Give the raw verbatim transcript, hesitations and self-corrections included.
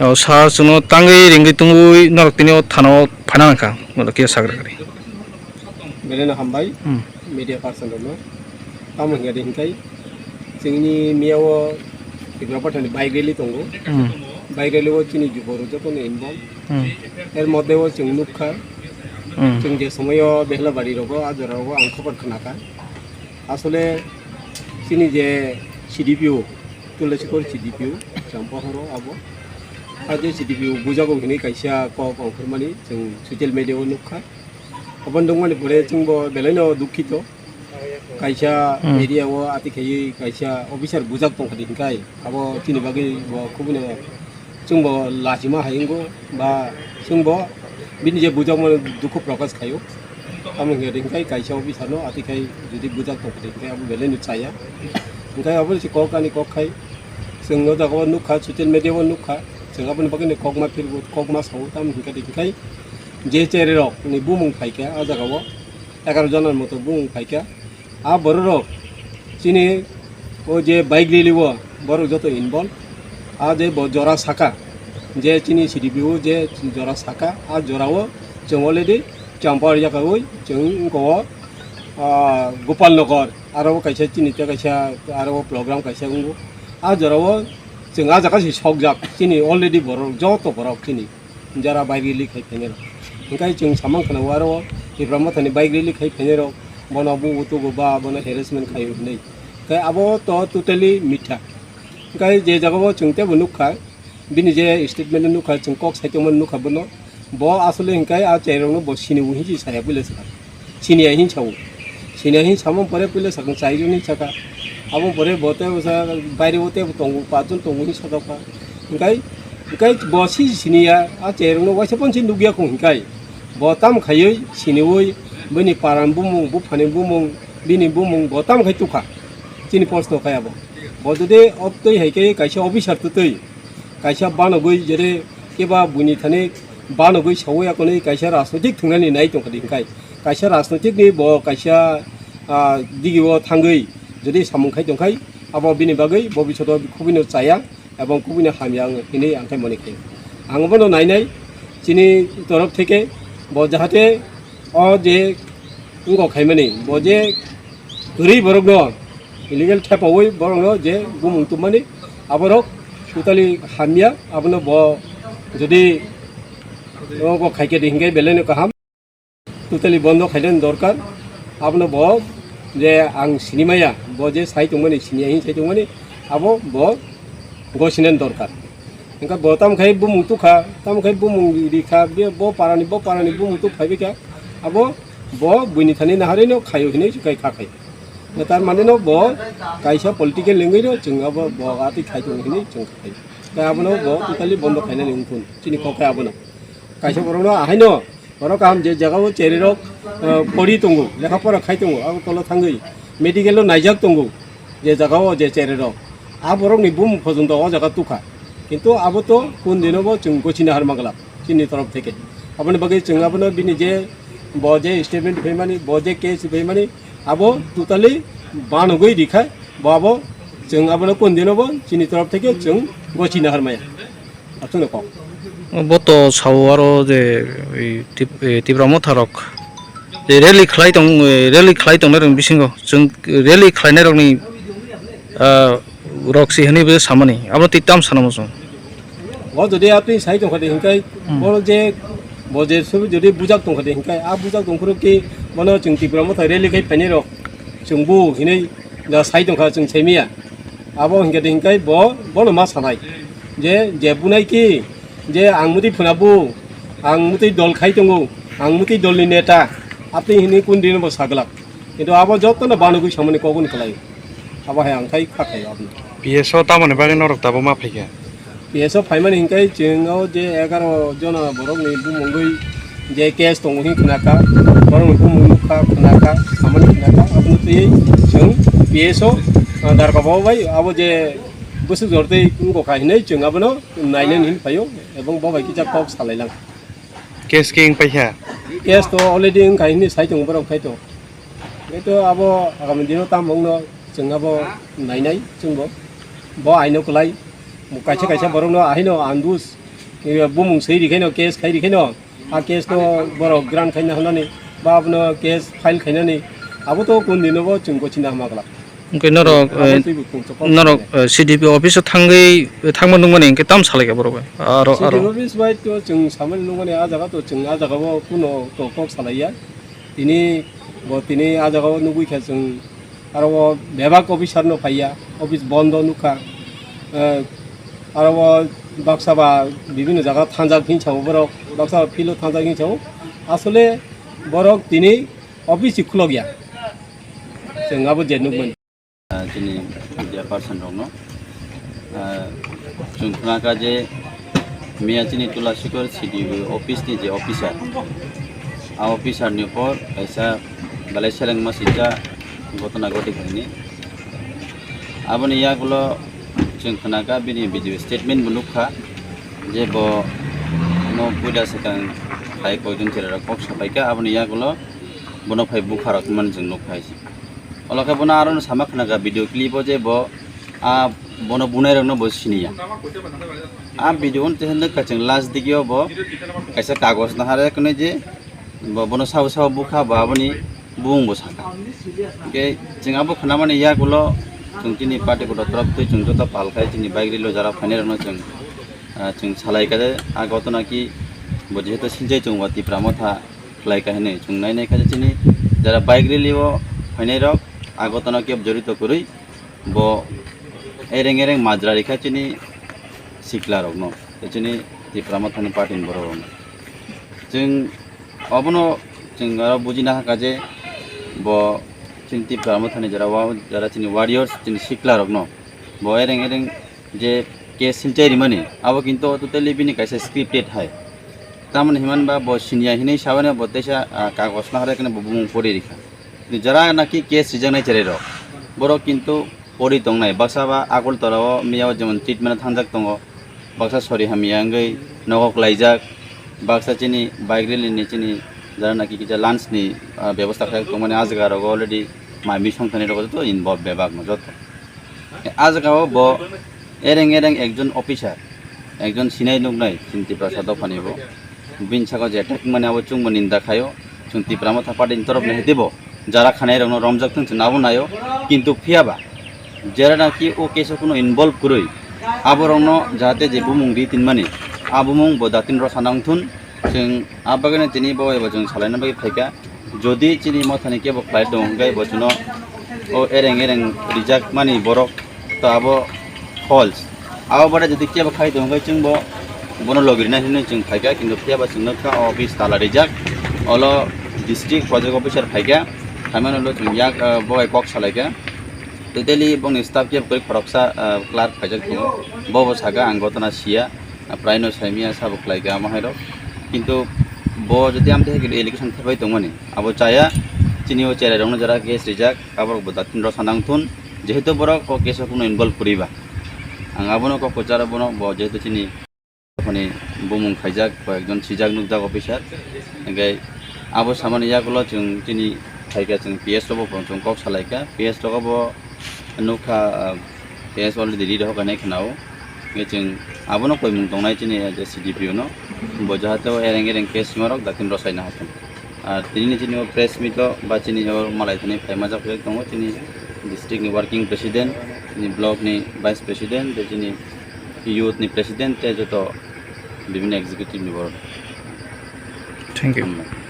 O sir chwngno tangwi ringwi tungwi norok tini o thana o phaina nangkha, norok khe sagra kari. Belai no hambai, hmm, media person rokno. Tamo hinkhe de hinkhai chwngni miyao Tipra Mothani bike rally tongo. Hmm. Bike rally o chini juborok jotono involve. Hmm. Er moddhe o chwng nukha, hmm, chwng je somoyo Behlabari rogo, a jora rogo ang khobor khnakha. Asole chini je C D P O, Tulasikhor C D P O, Champahoro abo. A je C D P O bujago hinwi kaisa kok ongkhormani chwng social media o nukha. Aboni dongmani pore chwngbo belaino dukhito. Kaisa, hmm, area o ati khaiwi kaisa officer bujak tongkha de hinkhai abo chini bagwi bo khubui no chwngbo lachima hai wngo ba chwngbo bini je bujakmano dukhu prokash khaio. Tamo hinkhe ringkhai kaisa officer no ati khai jodi bujak tongkha de hinkhai abo belaino chaya. Hinkhai abo se kok ani kok khai chwng o jaga o nukha, social media o nukha, chwng aboni bagwi no kokma phirbo kokma sao. Tamo hinkhe de hinkhai je chererok ni bumung phaikha a jaga o. Egaroh jona ni moto bumung phaikha. A bororok chini o je bike rally o borok joto involve. A je bo jora saka, je chini C D P O je jora saka, a jora o chwng already Champahor yakaui chwng wngkha o, ah, Gopal Nagar, aro kaisa chini tei kaisa aro program kaisa wngo. A jora o chwng a jaga se sokjak, chini already borok joto borok chini. Jara bike rally khai phainai rok. Hinkhe chwng samang khna o aro Tipra Mothani bike rally khai phainai rok, bono bubo tugo ba bono harassment khaio hinwi. Khe abo to totally mitha. Hinkhe je jaga o chwng teibo nukha, bini je statement nukha, chwng kok saitongmani nukha bono. Bo asole hinkhe a cherokno bo sini o hinwi saya puila swkang. Siniya hin sao. Siniya hin samung pore puila sakang chaijon hin saka. Aboni pore bo tei bwsa baire o tei tongo, pachjon tongo hin saka pa. Hinkhe, hinkhe bo si siniya, a cherokno waisa phone si nukya kho hinkhe. Bo tam khaiwi siniwi bini parani bumung, buphani bumung, bini bumung bo tam khai tukha. Chini post no khai abo. Bo jodi obtwi hai khe kaisa officer twtwi. Kaisa banogwi jere keba buini thani banogwi sawi akonwi kaisa rajnoitik thwngnani nai tongkha di hinkhai. Kaisa rajnoitik ni bo kaisa, ah, digi o thangwi jodi samung khai tongkhai, abo bini bagwi bobishoto khubui no chaya ebong khubui no hamya hinwi ang khai mone khe. Ang bono nainai chini torof theke bo jahate o je wngkok khaimani, bo je kwrwi borokno illegal thepaui borokno je bumung tubmani, aborok totally hamya, abono bo jodi wngkok khaikhe de hinkhe belaino kaham, totally bondo khainani dorkar. Abono bo je ang sinimaya, bo je sai tongmani, siniya hin sai tongmani, abo bo gosinani dorkar. Hinkhe bo tamo khai bumung tukha, tamo khai bumung rikha, be bo parani, bo parani bumung tuk phaibaikha, abo bo buini thani naharino khaio hinwi se kai kha khai. Tar mane no bo kaisa political lengwi no chwng abo bo atwi khai tongo hinwi chwng kha khai. Tei abono bo totally bondo khainani wngkun, chini kok khe abono. Kaisa borokno ahaino Borok kaham je jagao chererok, eh, pori tongo, lekha pora khai tongo, abo tolo thangwi medical o naijak tongo, je jagao je chererok. A borokni bumung pojonto o jaga tukha. Kintu abo to kun dino bo chwng gochina har manglak chini torof theke. Aboni bagwi chwng abono bini je bo je statement phaimani, bo je case phaimani, abo totally banogwi rikha, bo abo chwng abono kun dino bo chini torof theke chwng gochina har maya. Aswkno kok. Bo to sao aro je, ei, Tip-, ei, Tipra Motha rok je rally khlai tong, ei, rally khlai tongnai rokni bisingo chwng rally khlainai rokni, ah, rok si hwnwi bo samani. Abo twi tam sana muchung. O jodi atwi sai tongkha de hinkai, hmm, bono je bo je subi jodi bujak tongkha de hinkai, a bujak tongphuru ki bono chwng Tipra Motha rally khai phainai rok chwng bu hinwi da sai tongkha chwng saimaya. Abo hinkhe de hinkai bo, bono ma sanai je, je bunai ki je ang mutwi phwna bu, ang mutwi dol khai tongo, ang mutwi dolni neta, apni hinwi kun dino bo saglak. Kintu abo jotono banogwi samani kokno kwlai. Abo hai ang khai kha khai aboni. P S O tamoni bagwi norok tabuk ma phaikha? P S O phaimani hinkai chwng o je egaroh jona borokni bumungwi je case tongo hin khwnakha, borokni bumung nukha, khwnakha, samani khwnakha, aboni twi chwng P S O, ah, darka bo bai abo je bwswk jor tei wngkha hinwi chwng abono nainani hin phaio, ebong bo bai kisa kok salailang. Case khe wng paikha? Case to already wngkha hinwi sai tongo borok khai to. Hwnkhe to abo agami dino tamo wngno chwng abo nainai chwngbo. Bo aino kwlai, kaisa kaisa borokno ahaino ambush Bumung swi rikhaino, case khai rikhaino, a case no borok grant khaina hwnani, ba abono case file khainani, abo to kun dino bo chwng gochinda hama glak. Hwnkhe norok, Abo eh, twibo kung chokol norok, khainai. Eh, C D P office o thangwi, thangma nungmani hwnkhe tam salaikha borok bai? Aro, C D P aro. Office bai to chwng samani nungmani, a jaga to chwng a jaga o kuno to kok salaiya. Tini bo tini a jaga o nugwi kha chwng, aro o bebak officer no phaiya, office bondo nukha. Eh, aro o baksa ba bibinno jaga thangjak hinsa o borok, baksa ba field o thangjak hinsa o. Asole borok tini office si khulokya. Chwng abo je nukmani. Ah, chini media person rokno, ah, chwng khna kha je miya chini Tulasikor C D O office ni je officer, a officer ni upor kaisa belai selengma swijak ghotona ghoti khaini. Aboni yagulo chwng khna kha bini video statement bo nukha je bo no puila swkang hai koijon chwrairok kok sapaikha, aboni yagulo bono phai bukharok hwnmani chwng nukha. Olo khe bono aro no sama khna kha video clip o je bo a bono bunai rokno bo siniya. A video on tesa nukha chwng last digi o bo kaisa kagoj nahare kwnwi je bo bono sabo sabo bukha bo aboni bumung bo sakha. Hwnkhe chwng abo khwnamani yagulo chwng chini party kotor torop twi chwng joto pal khai chini bike rally o jara phainai rokno chwng, ah, chwng salai kha je a gotona ki bo jehetu sinjai chwng bo Tipra Motha khlai kha hinwi chwng nai nai kha je chini jara bike rally o phainai rok a gotona kebo jorito kwrwi bo ereng ereng majra rikha chini sikla rokno tei chini Tipra Mothani party ni borok rokno. Chwng obono chwng aro bujina hakha je bo chini Tipra Mothani jara wa-, jara chini warriors chini sikla rokno bo ereng ereng je case sinchai rimani, abo kintu totally bini kaisa scripted hai. Tamoni hinmani ba bo siniya hinwi sabani bo teisa, ah, kagoj no harai kheno bo bumung pori rikha. Jara naki case rijaknai cherai rok, borok kintu pori tongnai. Baksa ba Agartala o miya o jemon treatment o thangjak tongo, baksa sori hamya wngwi nogo klaijak, baksa chini bike rally ni chini jara naki kisa lunch ni, ah, bebosta khlai tongmani, ah jaga rogo already mai mui songthani rogo joto involve bebak no joto. A jaga o bo ereng ereng ekjon officer, ekjon sinai nuknai chini Tiprasa dophani bo. Bini saka je attack mani abo chwngbo ninda khaio, chwng Tipra Motha party ni torop ni hwtwi bo jara khanai rokno romjak thung chwng abo naio, kintu phiya ba jera naki o case o kuno involve kwrwi aborokno jahate je bumung ri tinmani, a bumung bo datin rw sana wngthun. Chwng a bagwino tini bo eba chwng salaina bagwi phaikha. Jodi chini mothani kebo khlai tong hwnkhe bo chwngno o ereng ereng rijak mani borok to abo false. Abo baade jodi kebo khai tong hwnkhe chwngbo bono logi rina hinwi chwng phaikha, kintu phiya ba chwng nukha o office tala rijak. Olo district project officer phaikha, phaimani ulo chwng yak, ah, bo bai kok salaikha. Totally bongni staff kebo kwrwi khoroksa, ah, clerk phaijak tongo. Bo bo saka ang gotona siya. Ah, prai no saimia sabo khlai kha amo hai rok. Kintu bo jodi amtwi hai khe allegation thepai tongmani, abo chaya chini o cherai rokno jara case rijak, aborok bo datin rw sana wngthun, jehetu borok o case o kuno involve kwrwi ba. Ang abono kok kwcharo bono bo jehetu chini phone bumung khaijak, koi ekjon sijak nukjak officer. Hingke abo samani yagulo chwng chini phaikha chwng P S rokbo chwng kok salaikha, P S rokbo nukha, ah, P S already ready rok hinwi khwnao. Hingke chwng abono koimung tongnai chini, ah, je C D P O no, bo jahate o ereng ereng case simarok dakhil rwsaina hathung. Ar tini ni chini o press meet o ba chini o malai thani phaima jak tongo chini district ni working president, chini block ni vice president, tei chini youth ni president tei joto bibhinno executive ni borok. Thank you. Hambai.